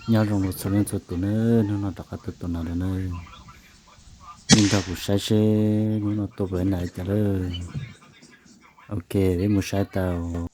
Nyob zoo rau txhua leej txhua tus nawb, hnub no rov qab tuaj tua nas lawm nawb. Nej nrog kuv saib seb hnub no tua puas ib nas li cas lawm. Ok, peb mus saib tau.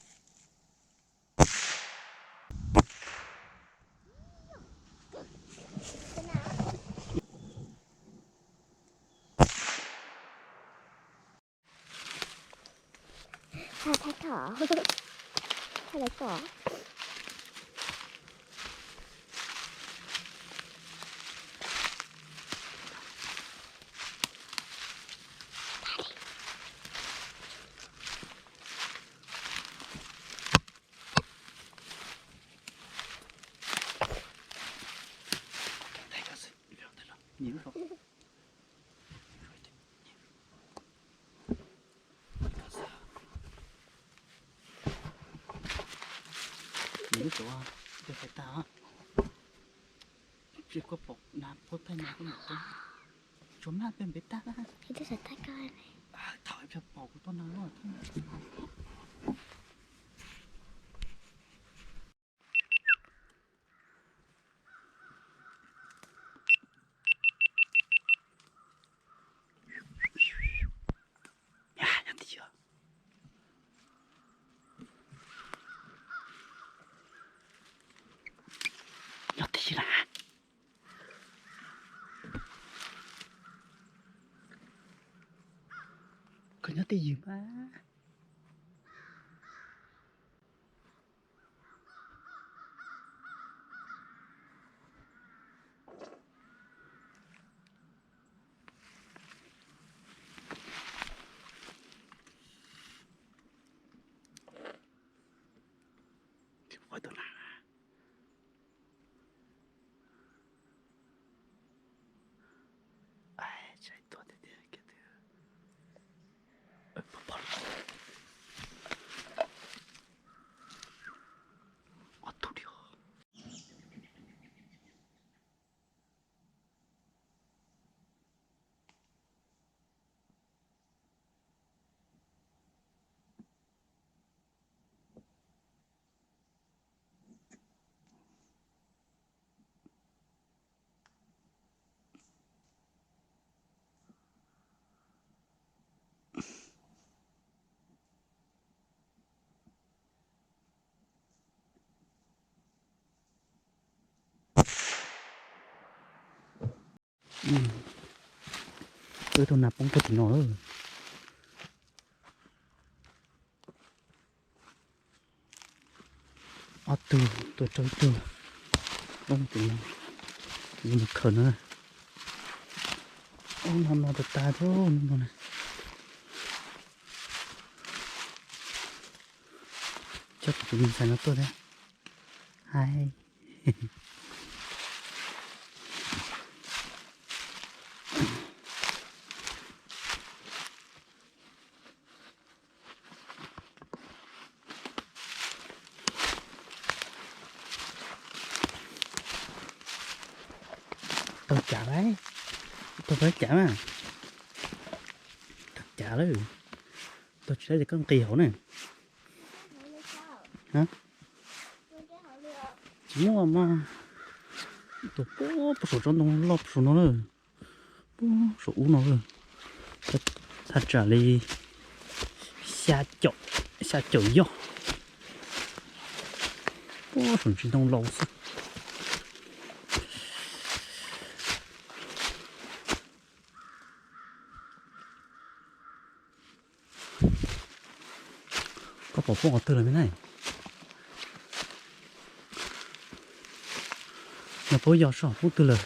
Nws lub suav, nws hais tag, tsis koj pom na, puab thaij na koj mam tub. Tsuas maj pem pem tag na. Thaum ib pliag pom kuv tuaj na. Nyob twj ywm. Nyob twj ywm na. Koj nyob twj ywm mas. Wb tug nas poob puag tim no lawm. Ob tug tuaj rau ib tug poob tim no, mus khaws no. Ub, no no tas tas ub, no no na. Coj kuv tus me ntxhais no tuaj thiab. Hais. Tau cav lawm, tau cav mas, tau cav lawm, tau tsis lawm ces koj nqis hauv na. Tsis muaj mas, tus puag saum tsob ntoo loj saum no lawm. Puag saum ub no lawm, thaj tsam li xya caum, xya caum yoj. Puag saum ntsis ntoo laus xwb. Koj pom poob qhov twg lawm me na? Yog puab yog soj poob twg lawm.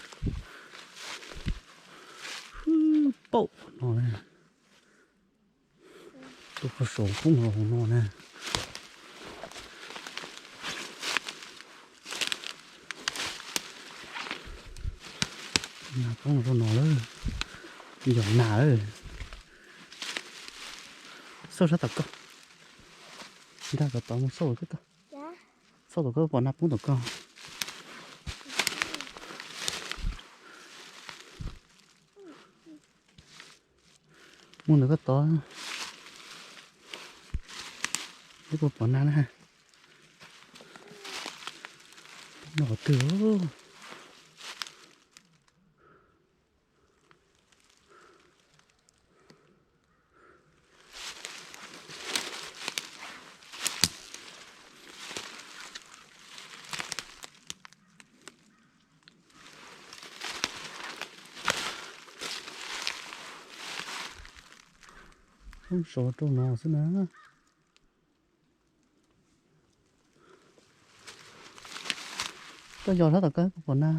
Hwb, paum no na. Tuaj puag saum poob hauv no na. Nas poob rau no lawm. Yog nas lawm. Xauj sab tom koj. Nrog tom tod mus xauj tom koj. Xauj tom koj pom nas poob tom koj. Mus ntawm koj tod, ib puas pom nas na. No qhov twg? Sov rau no xwb na. Koj yos sab tom koj pom na.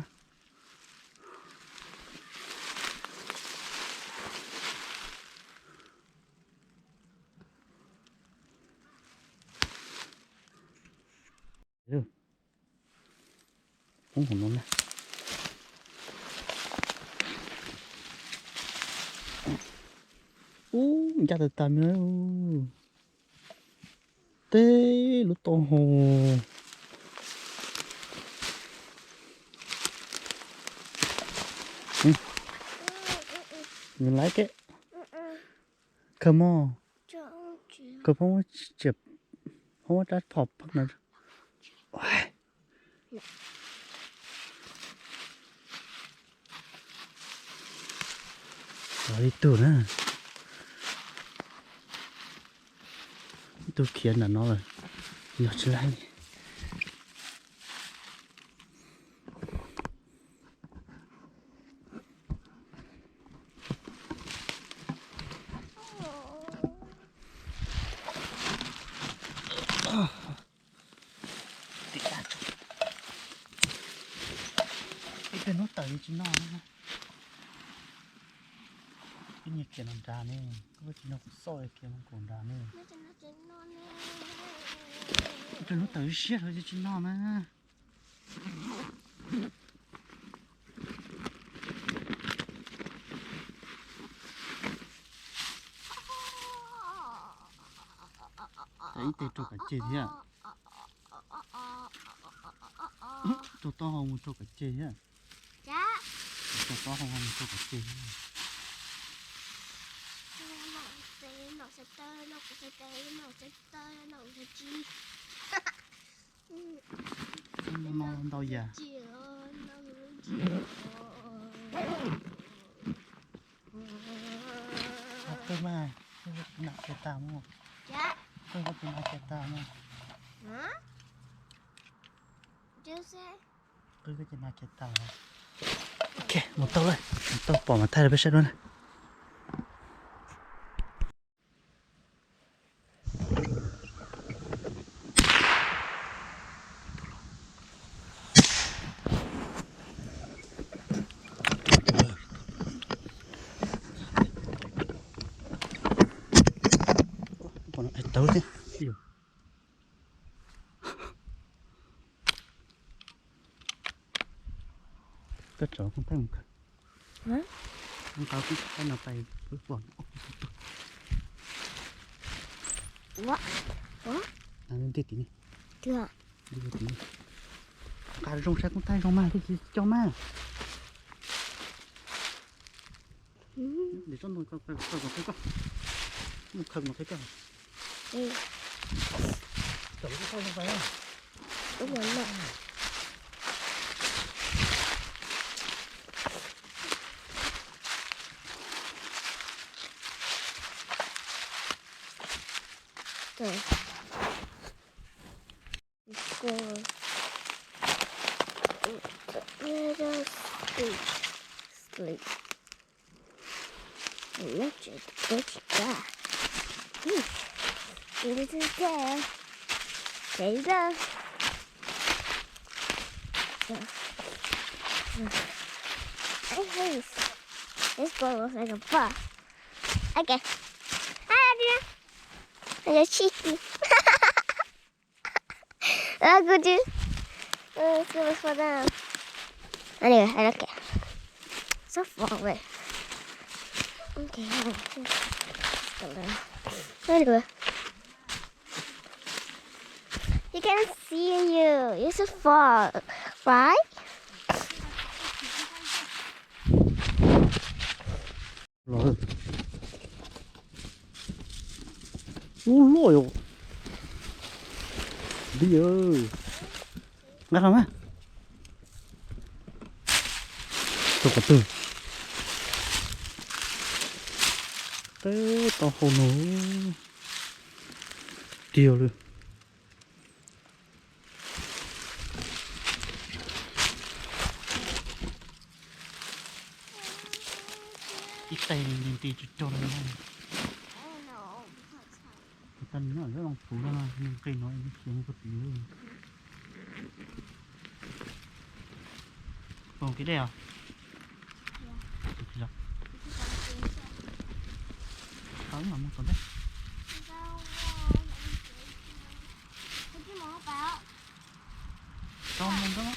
Poob hauv no na. Ub, ncaj tas tas me. Teb lub taub hau. You like it? Come on. Koj phob, phob rab phom pheej no. Ib tug na. Ib tug khiav nram no lawm. Yog tsis laib li. Ib pliag hnub tawm yeej tsis noj na. Ib nyias khiav los nrad ne, koj tsis noj kuv xauj khiav mus nkaum nrad ne. Ib pliag hnub tawm siab rau yeej tsis noj na. Ib teg rau kav ceg thiab. Rau taub hau mus rau kav ceg thiab. Rau taub hau mus rau kav ceg thiab. No ntau yam. Qwj mas, qwj koj tus nas khiav tas mog. Qwj koj tus nas khiav tas mog. Qwj koj tus nas khiav tas. Ok, mus tau lawm, mus tau pom mas thaij rau peb saib dua na. Tawv thiab. Koj tso koob thaij mus kawg. Koob thaij no pais pom. Nqa zoo saib koob thaij zoo mas, tsis coj mas. Mus khaws no qhib koj. Squirrel. Let us sleep. Sleep. Electric, bitch, die. Into the day. There you go. I hate this. This boy looks like a bus. Okay. Hi, Adrian. Hello, Chicky. Hello, Guju. Oh, it's gonna fall down. Anyway, I don't care. So far away. Okay, anyway. He can see you. You're so far, right? Los. Ub, luaj yom. Nqa los mas. Rau qhov twg? Teb tau hau no. Tiag li. Ib teg nti nti tsuag tsuag no. Nyob lub loo puv no, nqis no ib xiav puag tim lub. Tus kev dej os. Tau ib mam mus tom ntej. Tau mus ntej.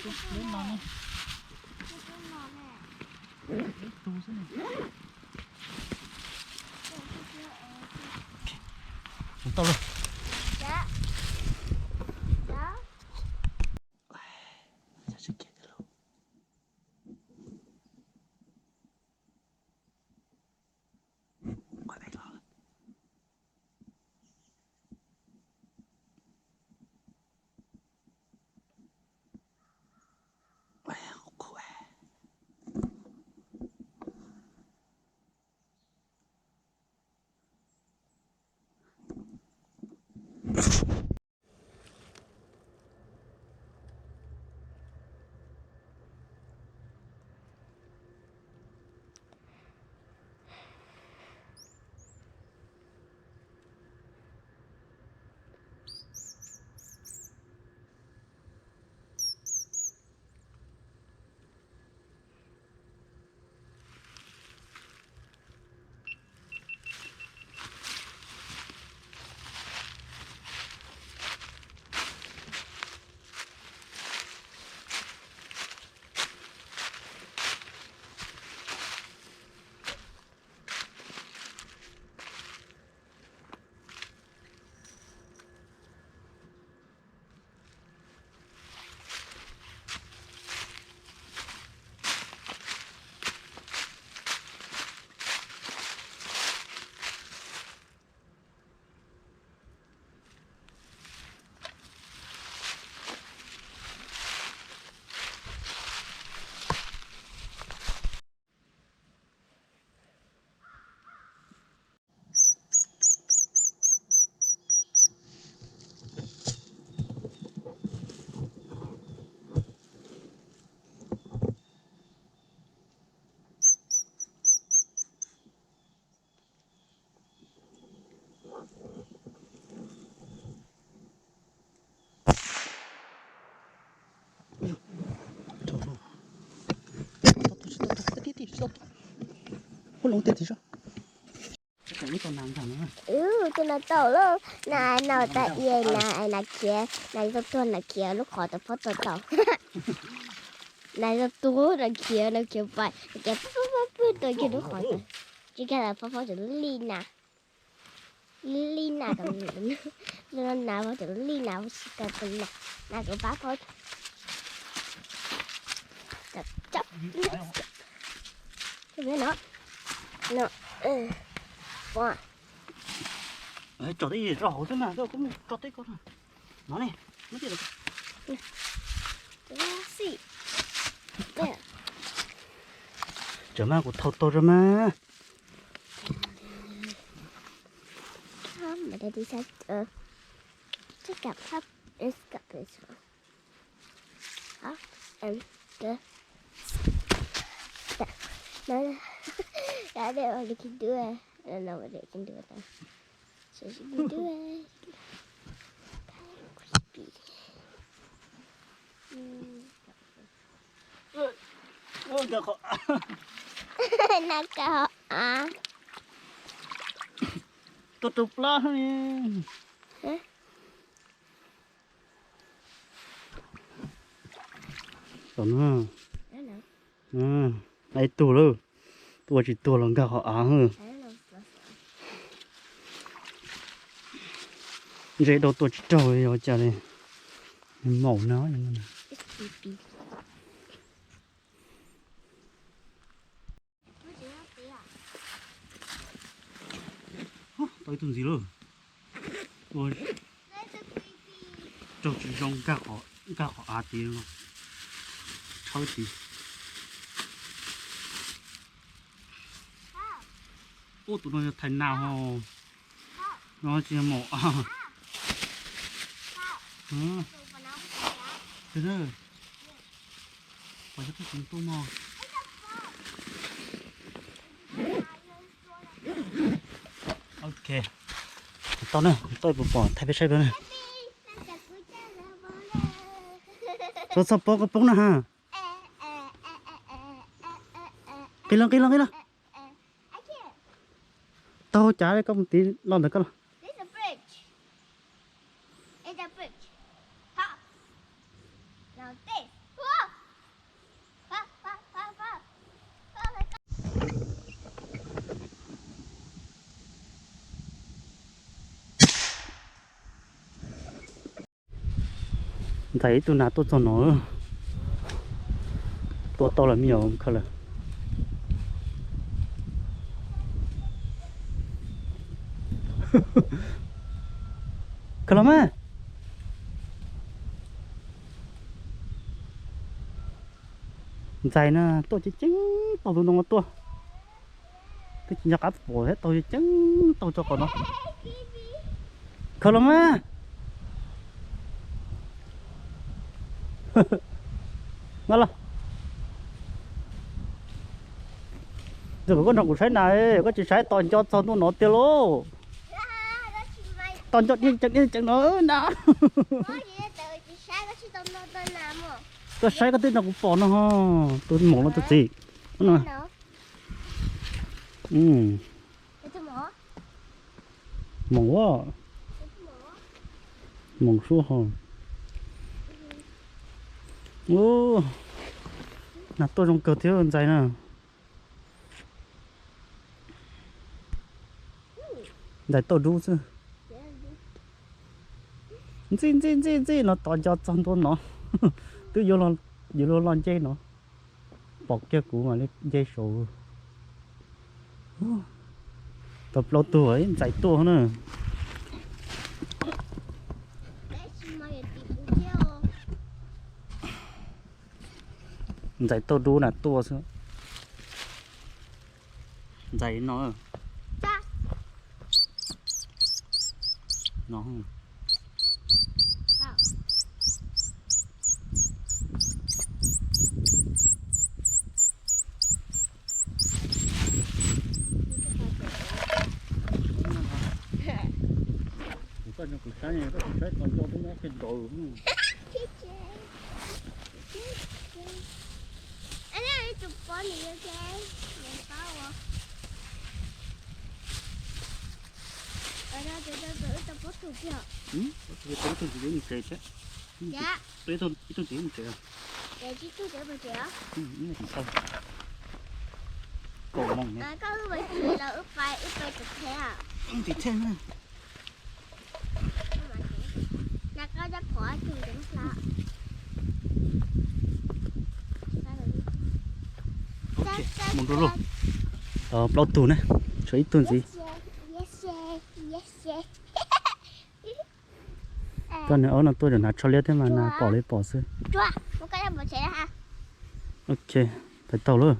Lub no ne. Ib tug xwb ne. Mus tau lawm. Ub, tus no tau lawm, nas no tas i na, nas khiav, nas tuag tuag nas khiav lub qhov tau phob tau tau. Nas tuag tuag nas khiav, nas khiav pais, nas khiav pw pw pw pw tau kiag lub qhov tau. Tsis kag tas phob phob tau li nas. Li nas tau, li no nas phob tau li nas, tsis kag tas nas, nas tau pab phob. Tso, tso, tso no, no, pom. Tso teb rau hauv xwb na, koj tso teb ko na. No ne, no tiag. Tsam mas kuv thau tau rau mas. Come, my daddy said, uh, take a cup, it's cup, it's, uh, and the, no, no, I don't know what they can do it. I don't know what they can do with them. So she can do it. Kind of creepy. Mm. Ua nkag qhov av. Nkag qhov av. Tuaj rau plab ne. Tom no. Ib tug lawm, tua tsis tuag los nkag qhov av. Ntshe dau tua tsis raug li os cas li. Maum no. Tau ib tug ntxiv lawm. Ua raug tsis zoo, nkag qhov av tid, tshawb tid. Ub, tus no yog thais nas hos. No tsis yog maum. Pom cov tub tseem tuaj mog. Ok, tau na, tau puas pom thaij peb saib peb na. Txhob txhob poob koj poob na ha. Qi los qi los qi los. Tau cav koj mus tiv los ntawm koj los. Ntxais ib tug nas tuaj txog no. Tua tau lawm me nyuam, khaws lawm. Khaws los mas. Ntxais na tuaj ceev ceev taug tus ntoo no tuaj. Twb tsis nco qab pom thiab, taug ceev taug txog qhov no. Khaws los mas. Nqa los. Ntxawm, koj nrog kuv saib nas, koj tsis saib tos nco txog ntua no tiag lauj. Tos nco diaj ceev diaj ceev no na. Koj saib koj twb nrog kuv pom no ho. Tus moom los tus txiv. Moom a, moom suab ho. Ub, nas tuaj zoo kawg thiab ntxais na. Ntxais tauj dub xwb. Ntxij ntxij ntxij ntxij no tos nco txog ntua no. Twb yuav luag los nce no. Pom kiag kuv mas nce saud. Tau plaub tug ntxais tuaj na. Ntxais tauj dub na tuaj xwb. Ntxais no. No. Kuv saib, kuv saib tos nco twb nyob pem nraud. Ib tug tsis yuav mus tsev thiab. Ib tug tsis yuav mus tsev. Kaum moos ne. Tim thej na. Mus dua lauj. Plaub tug ne, tshuav ib tug ntxiv. Koj niag aub no tuaj zaum hnav tsho liab thiab mas nas pom li pom xwb. Ok, pais taug lauj.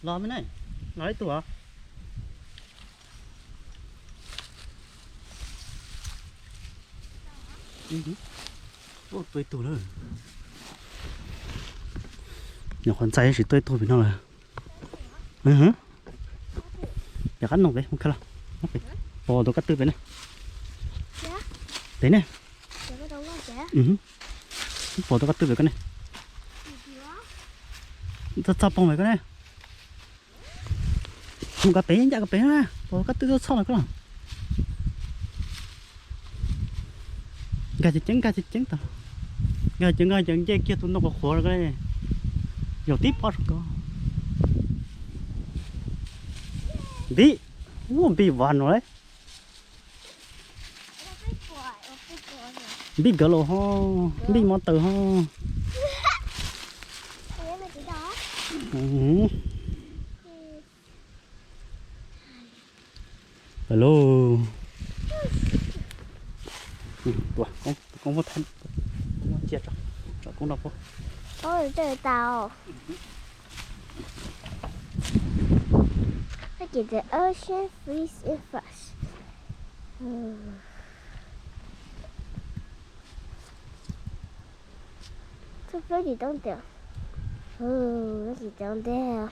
Los me na, los ib tug os. Tuaj ib tug lawm. Nyuam qhuav ntxais tab sis tuaj ib tug pem no lawm. Yog qab noog pem, mus kha los. Pom tus kab twb pem na. Tes ne. Pom tau koj twb pem ko ne. Txog txog pom pem ko ne. Mus koj pem, ncaj koj pem na, pom koj twb txog txog los koj los. Nkag ceev ceev, nkag ceev ceev tau. Nkag ceev, nkag ceev nce kiag tus ntoo qhuav qhuav ko. Yog tib pob ko. Npib, ua npib vas no lauj. Npib nkawd los ho, npib mov taws ho. Lawm lauj. Tus koob, tus koob muab thaij, muab cia tso, tso koob no puag. Oj, tau. Look at the ocean, freezing frost. Too pretty, don't they? Ooh, look at them there.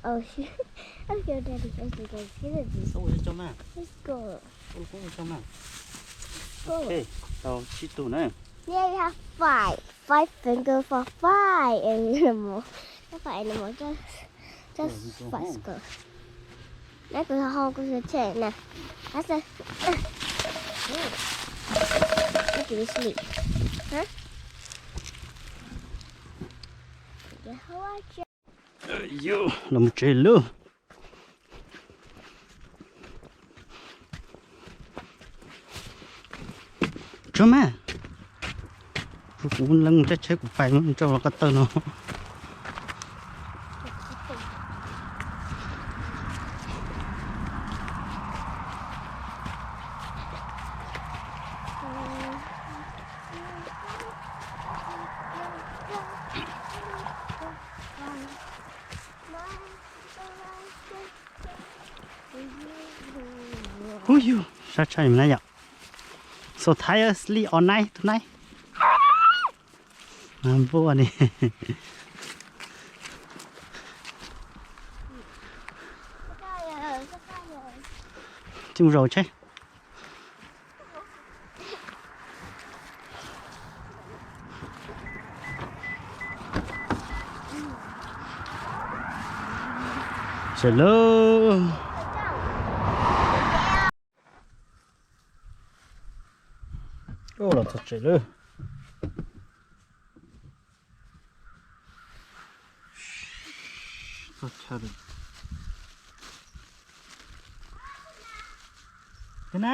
Oh, shoot. Let's go, Daddy. Let's go, let's go. Let's go. Ua li koob ua cov mas. Go. Ok, tau tsib tug na. Yeah, you have five. Five finger for five animal. Not five animal, just, just five skulls. Nab kuv ho kuv sawv tshem na. Nab sawv. Nab kuv sleep. Hah? Yus los mus tsev lawm. Tsuag mas, kuv leej teb tsheb kuv pais rau ko taw no. Hu yus sab tshaj na yom. So tired, sleep all night tonight. Npua ni. Tsis mus zaum tsheb. Sawv lawm. Los txog tsev lawm. Txog chaw lawm. Tig na.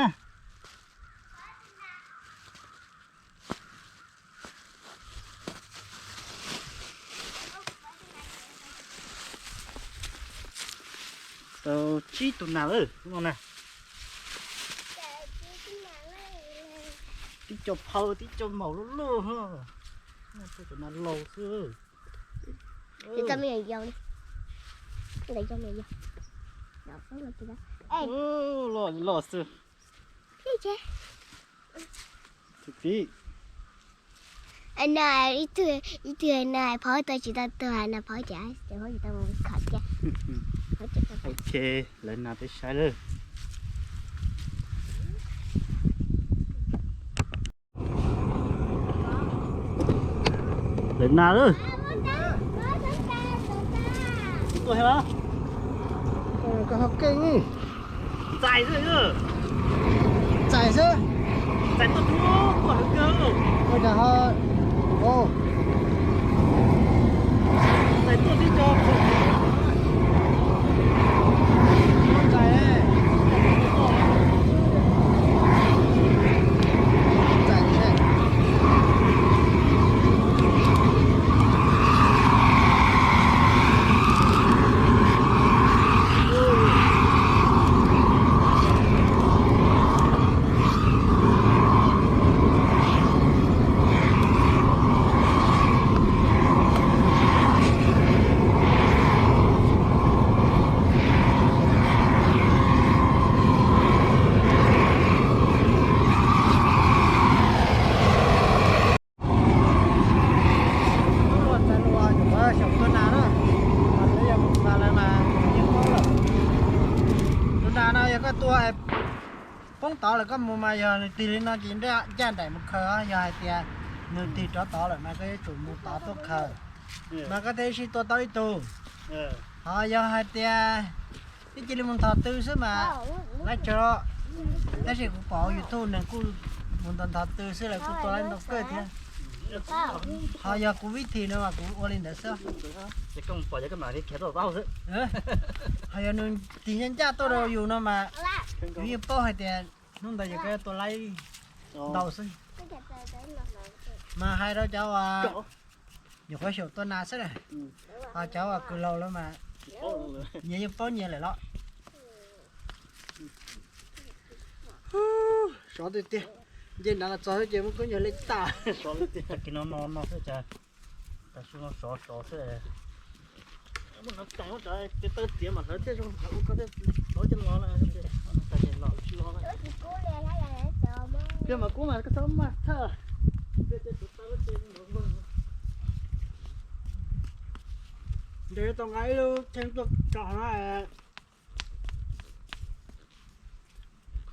Tau tsib tus nas lawm no na. Tib co phaw tib co maum luj luj. Tau cov nas laus xwb. Los xwb. Ib tug, ib tug hais no hais phauj tau tsis tau tuag, hais no phauj ces, ces phauj tsis tau mus kho thiab. Ok, lawv nas peb saib lawm. Lawv nas lawm. Tuaj thiab los? Koj ho keej. Txais xwb. Txais xwb. Txais tuaj tuaj tuaj heev kawg. Ua cas ho, txais tuaj tib co. Txais, txais. Tus nas no yog koj tua, poob Tod lawm koj mus mas yog nws tig li no ces ncaj nraim mus khaws os, yog hais tias nws tig rov tod lawm mas koj yuav tsum mus tod tuaj khaws, mas koj thiaj sib tua tau ib tug. Ho yog hais tias ib cia li mus nthos tw xwb mas laib tsawg, tab sis kuv pom YouTube neeg kuj mus nthos nthos tw xwb lawv kuj tua laib ntau kawg thiab. Ho yog kuv vib thi no mas kuv ua li ntawd xwb. Ho yog nws tig ncaj ncaj tuaj rau yus no mas yus yeej paub hais tias hnub ntawd yog koj tua laib ntau xwb. Mas hais rau cov uas nyuam qhuav xyaum tua nas xwb na, ho cov uas kws laus lawm mas nyias yeej paub nyias lawm los. Sov tiag tiag, nce nrad los txog xwb ces muab khaub ncaws liab tag. Kiag no no no xwb cas, tas su no sov sov xwb. Muab no cog ua cov ces taw tiav mas hlawv thiaj zoo, hlawv ua koj thiaj sov coj los na. Kiag mas kub mas koj txhob maj thawj. Ntes tau nqa ib lub cheeb tuaj tso na.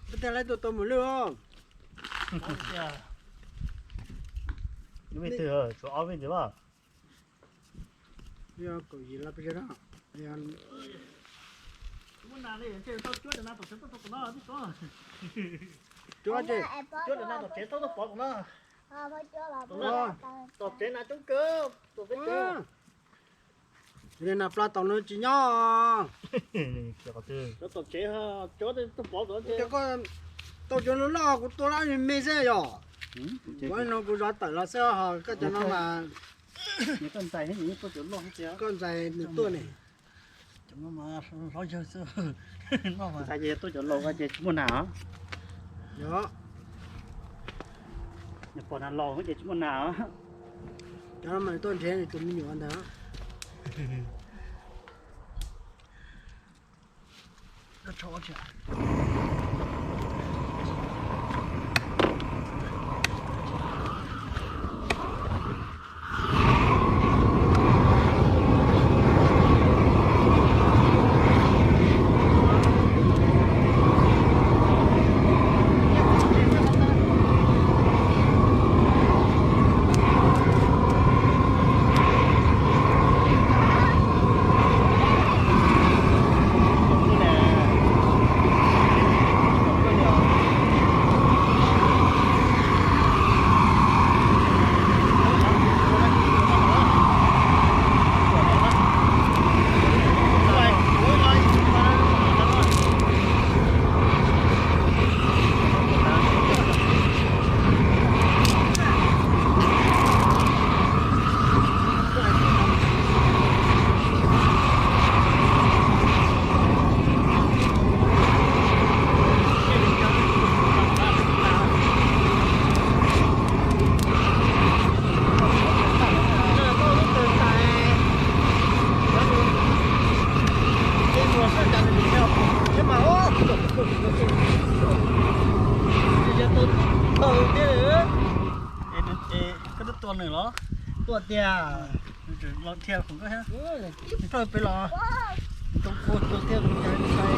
Peb tej laib tuaj tau mus lwj os. Lub vij twg, tshuav ob vij ntawd los? Yog kaum yim los pes tsawg na? Cuab ces, cuab ces na tom tsev tau tuaj pov tom no. Tom tsev na coob kawg, tom tsev. Nas plas tom no tsis nyob. Tom tsev, cuab tuaj pov tom tsev. Koj tau cov loj loj kuv tua lab me xwb yom. Kuv no kuv zov tawm los xwb ho koj cov no mas koj ntxais nws tuaj ne. Cov no mas hlob yawg xwb. Ntxais ces tuaj cov laus ces tsis muaj nas. Yog, pom nas laus ces tsis muaj nas. Cov no mas tuaj nrhiav nws tus me nyuam ntag. Koj twb tua nws los? Tua tiag. Los dhia khoom koj thiab. Pawg pem los tau kua tua thiab tus cas ntshai.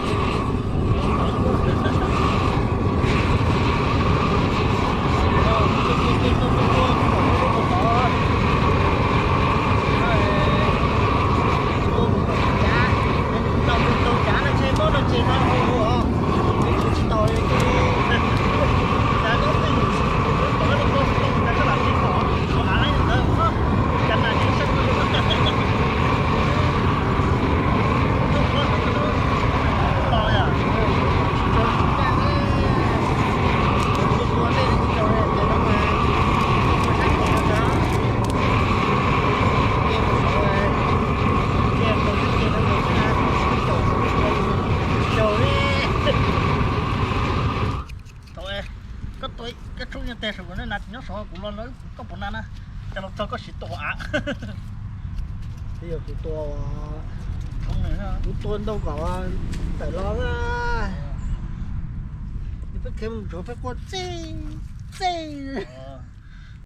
Thaum koj tua koj tshoob yeej teg saum kuv, nej nas tsis nyob saud, kuv los no kuv koj puas nas na, cas los txog koj siv tua av. Twb yog kuv tua, kuv tua ntau kom tawm los na. Peb khiav mus tsuav peb quaj txij txij.